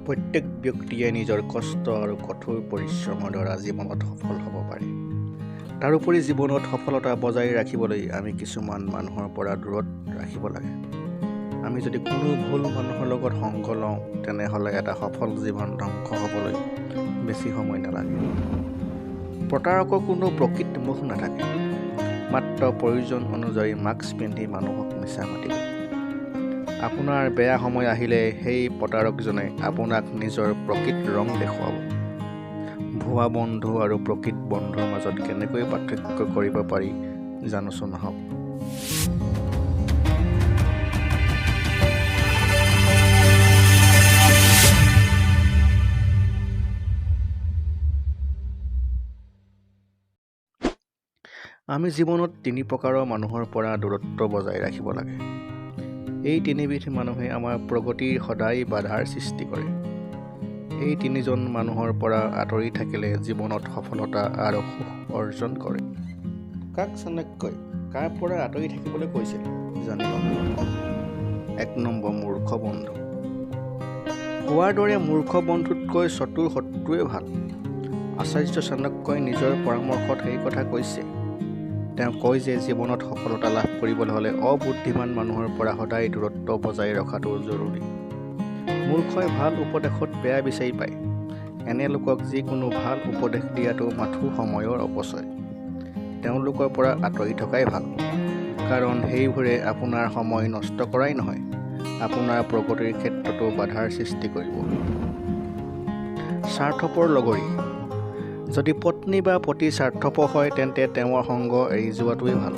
প্ৰত্যেক ব্যক্তিয়ে নিজৰ কষ্ট আৰু কঠোৰ পৰিশ্ৰমৰ দ্বাৰা জীৱনত সফল হ'ব পাৰে। তাৰোপৰি জীৱনত সফলতা বজাই ৰাখিবলৈ আমি কিছুমান মানুহৰ পৰা দূৰত ৰাখিব লাগে। আমি যদি কোনো ভুল মানুহৰ লগত সংগ লওঁ, তেনেহ'লে এটা সফল জীৱন ধ্বংস হ'বলৈ বেছি সময় নালাগে। প্ৰতাৰকৰ কোনো প্ৰকৃত মুখ নাথাকে, মাত্ৰ প্ৰয়োজন অনুযায়ী মাস্ক পিন্ধি মানুহক মিছা মাতিব। আপোনাৰ বেয়া সময় আহিলে সেই প্ৰতাৰকজনে আপোনাক নিজৰ প্ৰকৃত ৰং দেখুৱাব। ভুৱা বন্ধু আৰু প্ৰকৃত বন্ধুৰ মাজত কেনেকৈ পাৰ্থক্য কৰিব পাৰি জানোচোন আহক। আমি জীৱনত তিনি প্ৰকাৰৰ মানুহৰ পৰা দূৰত্ব বজাই ৰাখিব লাগে। এই তিনিবিধ মানুহে আমাৰ প্ৰগতিৰ সদায় বাধাৰ সৃষ্টি কৰে। এই তিনিজন মানুহৰ পৰা আঁতৰি থাকিলে জীৱনত সফলতা আৰু সুখ অৰ্জন কৰে। কাক চাণক্যই কাৰ পৰা আঁতৰি থাকিবলৈ কৈছিল জানি লওক। 1 নম্বৰ, মূৰ্খ বন্ধু। কোৱাৰ দৰে মূৰ্খ বন্ধুতকৈ চতুৰ শত্ৰুৱে ভাল। আচাৰ্য চাণক্যই নিজৰ পৰামৰ্শত সেই কথা কৈছে। তেওঁ কয় যে জীৱনত সফলতা লাভ কৰিবলৈ হ'লে অবুদ্ধিমান মানুহৰ পৰা সদায় দূৰত্ব বজাই ৰখাটো জৰুৰী। মূৰ্খই ভাল উপদেশত বেয়া বিচাৰি পায়। এনে লোকক যিকোনো ভাল উপদেশ দিয়াটো মাথো সময়ৰ অপচয়। তেওঁলোকৰ পৰা আঁতৰি থকাই ভাল, কাৰণ সেইবোৰে আপোনাৰ সময় নষ্ট কৰাই নহয়, আপোনাৰ প্ৰগতিৰ ক্ষেত্ৰতো বাধাৰ সৃষ্টি কৰিব। স্বাৰ্থপৰ লগৰী। যদি পত্নী বা পতি স্বাৰ্থপৰ হয়, তেন্তে তেওঁৰ সংগ এৰি যোৱাটোৱেই ভাল।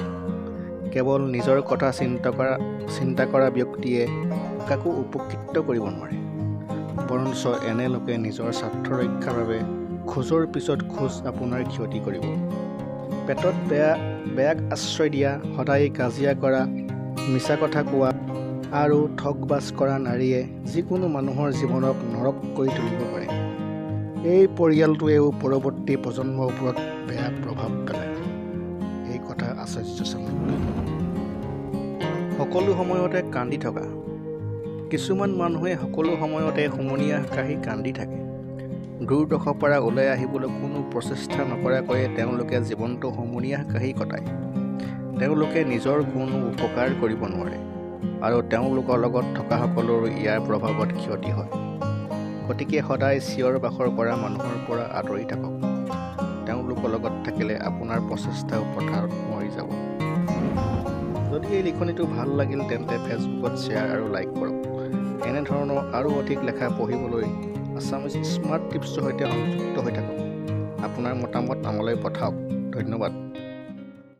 কেৱল নিজৰ কথা চিন্তা কৰা ব্যক্তিয়ে কাকো উপকৃত কৰিব নোৱাৰে। বৰঞ্চ এনে লোকে নিজৰ স্বাৰ্থ ৰক্ষাৰ বাবে খোজৰ পিছত খোজ আপোনাৰ ক্ষতি কৰিব। পেটত বেয়াক আশ্ৰয় দিয়া, সদায় কাজিয়া কৰা, মিছা কথা কোৱা আৰু ঠগবাজ কৰা নাৰীয়ে যিকোনো মানুহৰ জীৱনক নৰক কৰি তুলিব পাৰে। এই পৰিয়ালটোৱেও পৰৱৰ্তী প্ৰজন্মৰ ওপৰত বেয়া প্ৰভাৱ পেলায়। এই কথা আচাৰ্য চাণক্যই। সকলো সময়তে কান্দি থকা। কিছুমান মানুহে সকলো সময়তে হুমুনিয়াহ কাঢ়ি কান্দি থাকে। দুৰ্দশাৰ পৰা ওলাই আহিবলৈ কোনো প্ৰচেষ্টা নকৰাকৈয়ে তেওঁলোকে জীৱনটো হুমুনিয়াহ কাঢ়ি কটায়। তেওঁলোকে নিজৰ কোনো উপকাৰ কৰিব নোৱাৰে আৰু তেওঁলোকৰ লগত থকাসকলৰো ইয়াৰ প্ৰভাৱত ক্ষতি হয়। গতিকে সদায় চিঞৰ বাখৰ কৰা মানুহৰ পৰা আঁতৰি থাকক। তেওঁলোকৰ লগত থাকিলে আপোনাৰ প্ৰচেষ্টাও পথাৰত মৰি যাব। যদি এই লিখনিটো ভাল লাগিল তেন্তে ফেচবুকত শ্বেয়াৰ আৰু লাইক কৰক। এনেধৰণৰ আৰু অধিক লেখা পঢ়িবলৈ আছামিজ স্মাৰ্ট টিপছৰ সৈতে সংযুক্ত হৈ থাকক। আপোনাৰ মতামত আমালৈ পঠাওক। ধন্যবাদ।